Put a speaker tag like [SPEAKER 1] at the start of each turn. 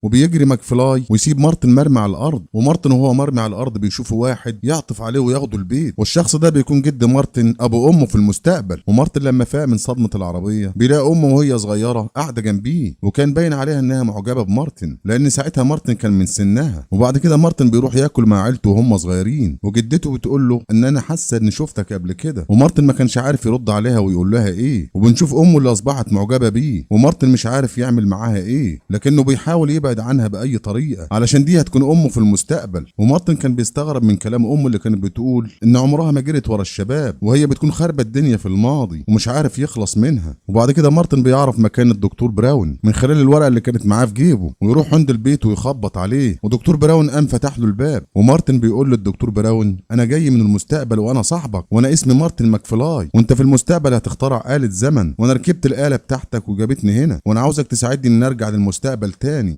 [SPEAKER 1] وبيجري ماكفلاي ويسيب مارتن مرمي على الارض. ومارتن وهو مرمي على الارض بيشوفه واحد يعطف عليه وياخده البيت، والشخص ده بيكون جد مارتن ابو امه في المستقبل. ومارتن لما فاق من صدمة العربية بيلاقي امه وهي صغيرة قاعدة جنبيه، وكان باين عليها انها معجبه بمارتن لان ساعتها مارتن كان من سنها. وبعد كده مارتن بيروح ياكل مع عيلته وهم صغيرين، وجدته بتقول له ان انا حاسه اني شفتك قبل كده، ومارتن ما كانش عارف يرد عليها ويقول لها ايه. وبنشوف امه اللي اصبحت معجبه بيه، ومارتن مش عارف يعمل معاها ايه، لكنه بيحاول يبعد عنها باي طريقه علشان دي هتكون امه في المستقبل. ومارتن كان بيستغرب من كلام امه اللي كانت بتقول ان عمرها ما جرت ورا الشباب، وهي بتكون خربت الدنيا في الماضي ومش عارف يخلص منها. وبعد كده مارتن بيعرف مكان الدكتور براون من خلال الورقة اللي كانت معاه في جيبه، ويروح عند البيت ويخبط عليه، ودكتور براون قام فتح له الباب. ومارتن بيقول للدكتور براون انا جاي من المستقبل وانا صاحبك، وانا اسمي مارتن ماكفلاي، وانت في المستقبل هتخترع آلة زمن، وانا ركبت الآلة بتاعتك وجابتني هنا، وانا عاوزك تساعدني ان ارجع للمستقبل تاني.